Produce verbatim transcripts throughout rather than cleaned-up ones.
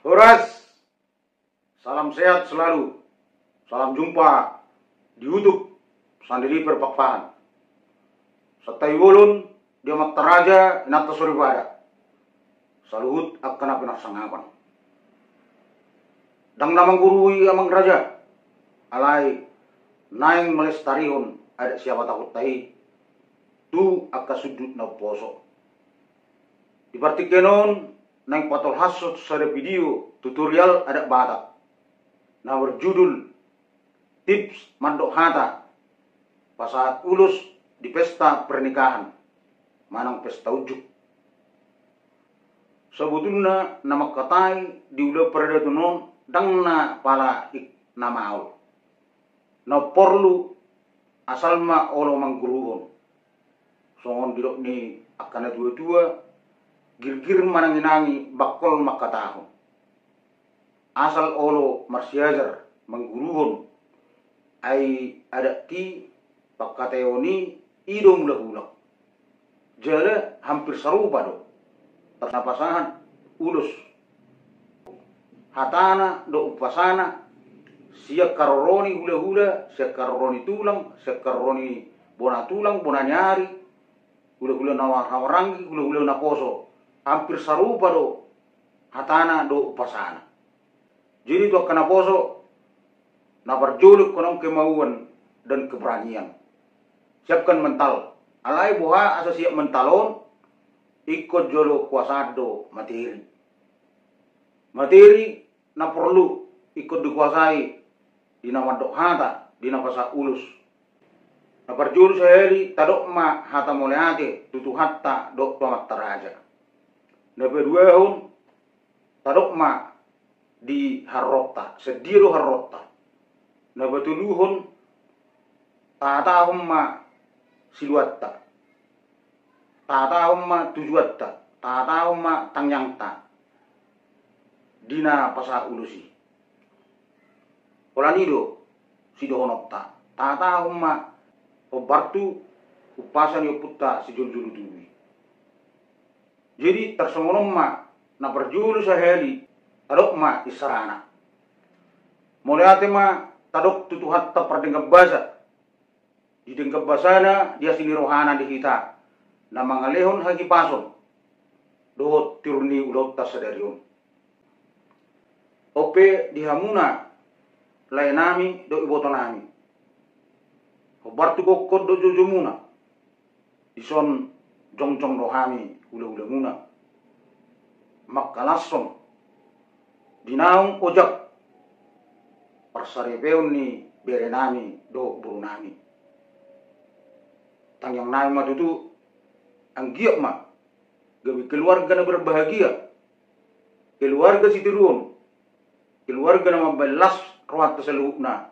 Horas. Salam sehat selalu. Salam jumpa di YouTube Sandeliver Pakpahan. Santabi bolon di amanta raja, inanta soripada, saluhut angka na pinarsangapan. Ndang na manggurui amang raja, alai naeng melestarihon adat siapatakonta i tu angka sundut na umposo. Di partingkian on naeng patolhashon sada video tutorial adat Batak na berjudul Tips Mandok Hata Pasahat Ulos di Pesta Pernikahan manang pesta unjuk. Sabotulna na mangkatai di ulaon paradaton on ndang na pala i na maol. Na porlu asal ma olo mangguruhon. Songon didok ni angka na tua-tua, girgir manangi-nangi, bangkol mangkatahon. Asal olo marsiajar mangguruhon, ai adat i, pangkataion i, i do mulak-ulak. Jala hampir sarupa do na pasahat ulos, hatana dohot umpasana, sian haroro ni hula-hula, sian haroro ni tulang, sian haroro ni bona tulang, bona ni ari, hula-hula na marhahamaranggi, hula-hula na poso. Hampir sarupa do hatana dohot umpasana. Jadi tu angka na poso, na parjolo ingkon on kemauan dan keberanian. Siapkan mental. Alai boha asa siap mental on, ingkon jolo kuasaan do materi. Materi na porlu ingkon dikuasai di na mandok hata, di na pasahat ulos. Na parjolo sahali, tadok ma hata mauliate tu Tuhanta dohot tu amanta raja. Na paduahon, tadok ma di haroroanta, sadia do haroroanta. Na patoluhon, tahatahon ma siluanta, tahatahon ma tujuanta, tahatahon ma tangiangta di na pasahat ulos i. Holan i do sidohononta, tahatahon ma hombar tu umpasa ni ompunta sijolojolo tubu i. Jadi tarsongon on ma, na parjolo sahali, tadok ma insarana. Mauliate ma tadok tu Tuhanta pardenggan basa, di denggan basana, di asi ni rohana di hita, na mangalehon hahipason dohot tiur ni ulaonta sadari on. On pe di hamuna laenami dohot ibotonami, hombar tu gokhon dohot jojomuna, dison jongjong do hami hulahulamuna mangkalashon di naung ojak parsaripeon ni berenami dohot borunami. Tangiangnami ma tutu, anggiat ma gabe keluarga na berbahagia, keluarga sitiruon, keluarga na mambahen las rohanta saluhutna,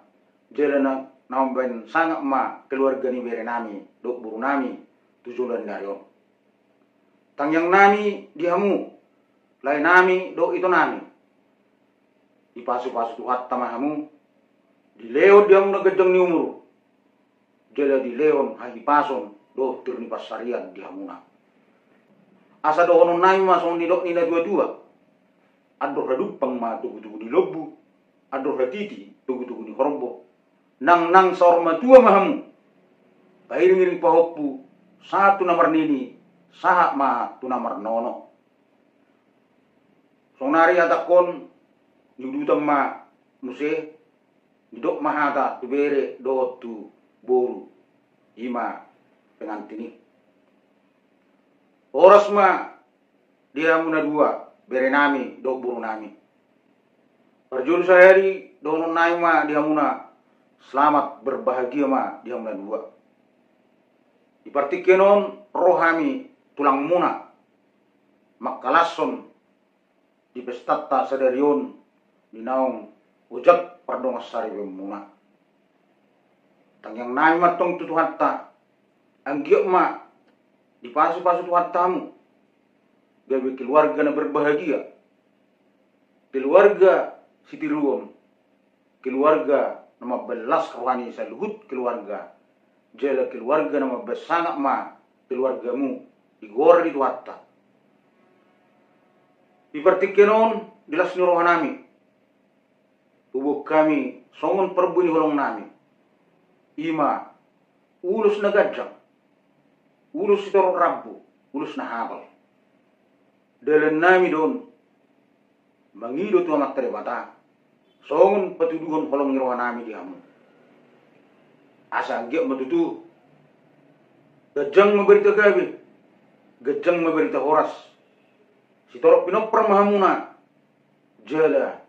jala na, na mambahen sangap ma keluarga ni berenami dohot borunami tu joloan ni ari on. Tangiangnami di hamu laenami dohot itonami, dipasupasu Tuhanta ma hamu, dilehon di hamu na ganjang ni umur, jala dilehon hahipason dohot tiur ni pansarian di hamuna. Asa dohononnami ma songon nidok ni na tuatua: Andor hadumpang ma togutogu ni lombu, andor hatiti togutogu ni horbo. Nangnang saur matua ma hamu, pairingiring pahompu, sahat tu na marnini, sahat ma tu na marnono. Saonari hatangkon, niudutan ma muse, nidok ma hata tu bere dohot tu boru, i ma pengantin i. Horas ma di hamu na dua, berenami dohot borunami. Parjolo sahali dohononnami ma di hamuna, selamat berbahagia ma di hamu na dua. Di partingkian on ro hami tulangmuna mangkalashon di pestanta sadari on di naung ojak pardongansaripeonmuna. Tangiangnami ma antong tu Tuhanta, anggiat ma dipasupasu Tuhanta hamu gabe keluarga na berbahagia, keluarga sitiruon, keluarga na mambahen las roha ni saluhut keluarga, jala keluarga na mambahen sangap ma keluargamu digora di Tuhanta. Di partingkian on di las ni rohanami, tubuhon hami songon parbue ni holongnami, i ma ulos na ganjang, ulos sitorop rambu, ulos na hapal. Dalannami do on mangido tu Amanta Debata songon patuduhon holong ni rohanami di hamu. Asa anggiat ma tutu ganjang ma barita gabe, ganjang ma barita horas, sitorop pinompar ma hamuna, jala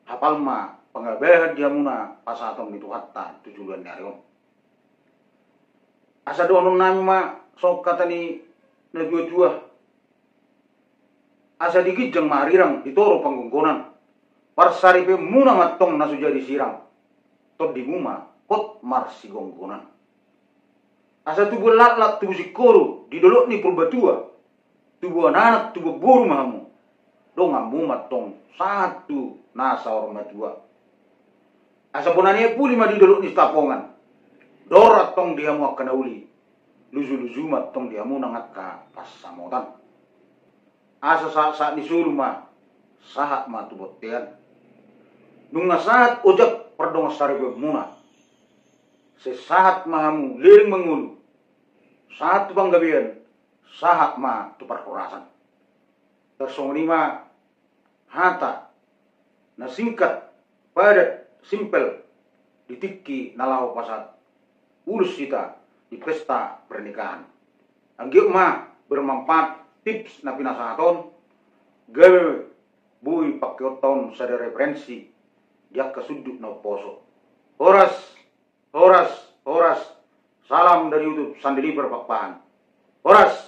hapal ma pangabahan di hamuna pasahaton ni Tuhanta tu joloan ni ari on. Asa dohononnami ma songon hata ni natuatua: Asa di ginjang ma arirang, di toru panggonggonan, parsaripeonmuna ma antong na so jadi sirang, tondimu ma hot marsigonggonan. Asa tubuan laklak, tubu singkoru di dolok ni Purbatua, tubuan anak, tubuan boru ma hamu, donganmu ma antong sahat tu na saur matua. Asa bona ni aek puli ma di dolok ni Sitapongan, dor antong di hamu angka na uli, lujuluju ma antong di hamu nang angka pansamotan. Asa sahat-sahat ni solu ma sahat ma tu bontean. Nunga sahat ojak pardongansaripeon muna, sai sahat ma hamu leleng mangolu, sahat tu panggabean, sahat ma tu parhorasan. Tarsongon i ma hata na singkat, padat, simpel, di tingki na laho pasahat ulos hita di pesta pernikahan. Anggiat ma bermanfaat tips na pinasahat on, gabe boi pakeonta on sada referensi di angka sundut na umposo. Horas, horas, horas. Salam dari YouTube, Sandeliver Pakpahan. Horas.